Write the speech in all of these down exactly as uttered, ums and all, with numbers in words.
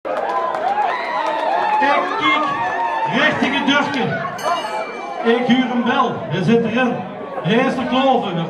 Ik kiek richting het deurke. Ik huur een bel. Hij zit erin. Hij is er klaor veur.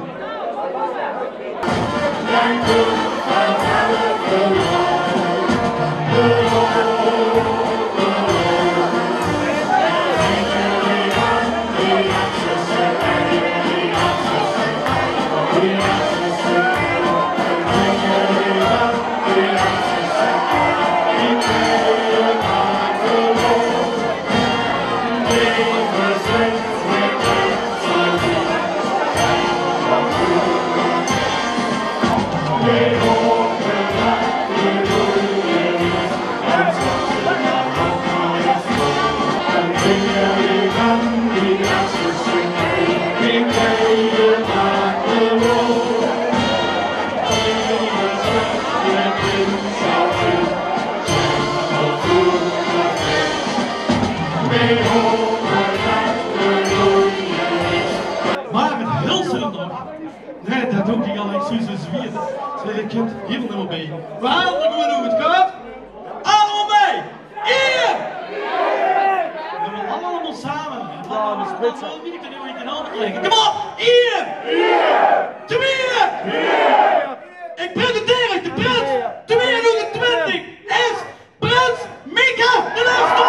Maar het hilse nog. Nee, dat doe ik al, ik zie ze zwieren. Ze, ik heb het hier nog bij. We halen er gewoon hoe het gaat. Allemaal mee! Eén! En we allemaal samen. Allemaal spitsen. Kom op! Eén! Twee! Ik presenteer euch de prins tweeëntwintig is Prins Mieke de Leste!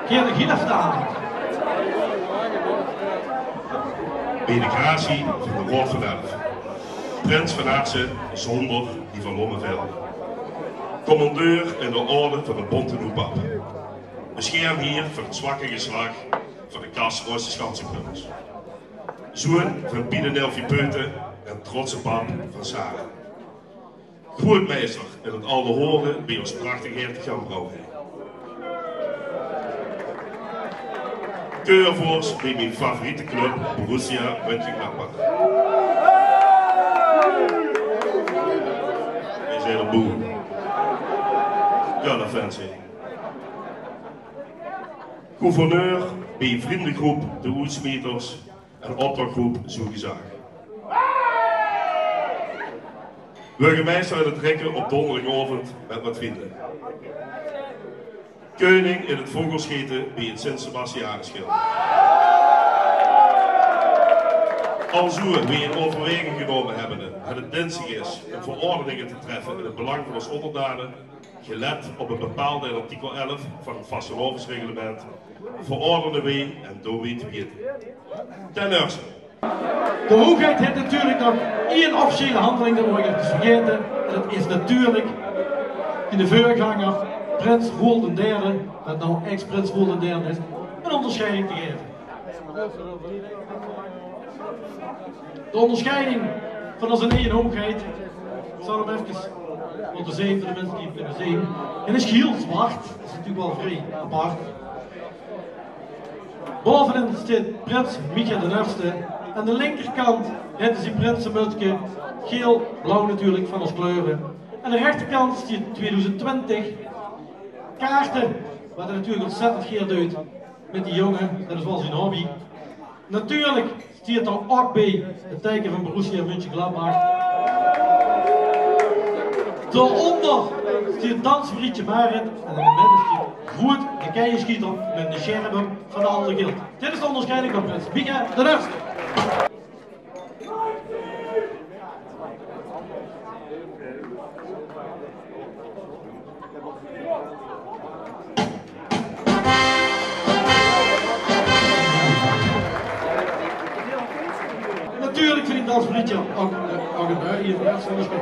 Geer de gilaf staan. Bij de gratie van de Raod van Elf. Prins van Aartsen, zonder die van Lommevelde. Commandeur in de orde van de Bonte Noepap. Beschermheer van het zwakke geslacht van de Kas Oosterschanse prins. Zoon van Piet en Nelfie Peuten en trotse pap van Sarah. Grootmeister in het Alde Horen bij ons prachtig hertog Jan Brouwij. Keurvors bij mijn favoriete club Borussia Mönchengladbach. Wij zijn er boe. Ja, dat fans, hè. Gouverneur bij vriendengroep De Oetsmieters en optochtgroep Zoe Gezag. Burgemeister in het Rikke op donderdigaovend met wat vrienden. Keuning in het vogelscheten bij het Sint-Sebastianusgilde. Alzoe, wie in overweging genomen hebbende het het dinstig is om verordeningen te treffen in het belang van ons onderdanen, gelet op een bepaald in artikel elf van het vastelaovesreglement, verordenen wij en doon wij te weten. Ten eerste. De hoogheid heeft natuurlijk nog één officiële handeling die we nog even vergeten. En dat is natuurlijk in de voorganger, prins Roel de derde, wat nou ex-prins Roel de derde is, een onderscheiding te geven. De onderscheiding van onze eigen hoogheid. Ik zal hem even laten zien voor de mensen die het willen zien. Het is geheel zwart. Dat is natuurlijk wel vrij apart. Bovenin zit prins Micha de Nurste. Aan de linkerkant het is die prinsenmutske. Geel, blauw natuurlijk, van ons kleuren. Aan de rechterkant zit tweeduizend twintig kaarten, wat er natuurlijk ontzettend geer doet met die jongen. Dat is wel zijn hobby. Natuurlijk stiet d'r ok bie het teken van Borussia Mönchengladbach. Daoronder stiet dansvrietje Marit en in het midde stiet groet de keienschieter met de sjerp van de Alde Gild. Dit is de onderscheiding van prins Micha de Nurste. Natuurlijk verdient dat liedje ook, eh, ook een, eh, hier een onderscheid.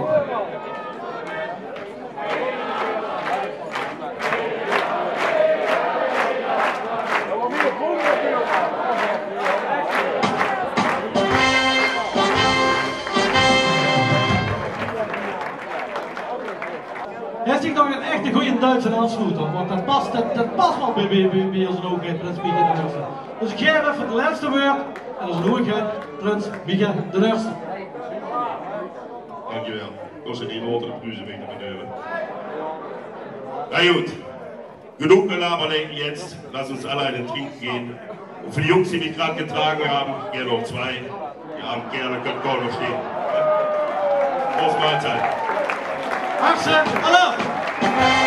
Duitse aafsloeter, want det pas, det, det pas waal bie, bie, bie, bie ózze hoge prins Micha d'n Ierste. Dus ich gaef effe 't lèste wäörd aan ózze hoge prins Micha d'n Ierste. Dankjewel. Kós se neet laote de pruze wete te bedeuve. Na good. Genug Gelaber jetzt. Lass uns alle einen trinken gehen. Und für die Jungs, die mich gerade getragen haben, gerne noch zwei. Die armen Kerle können kaum noch stehen. Prost Mahlzeit. Achterin, hallo!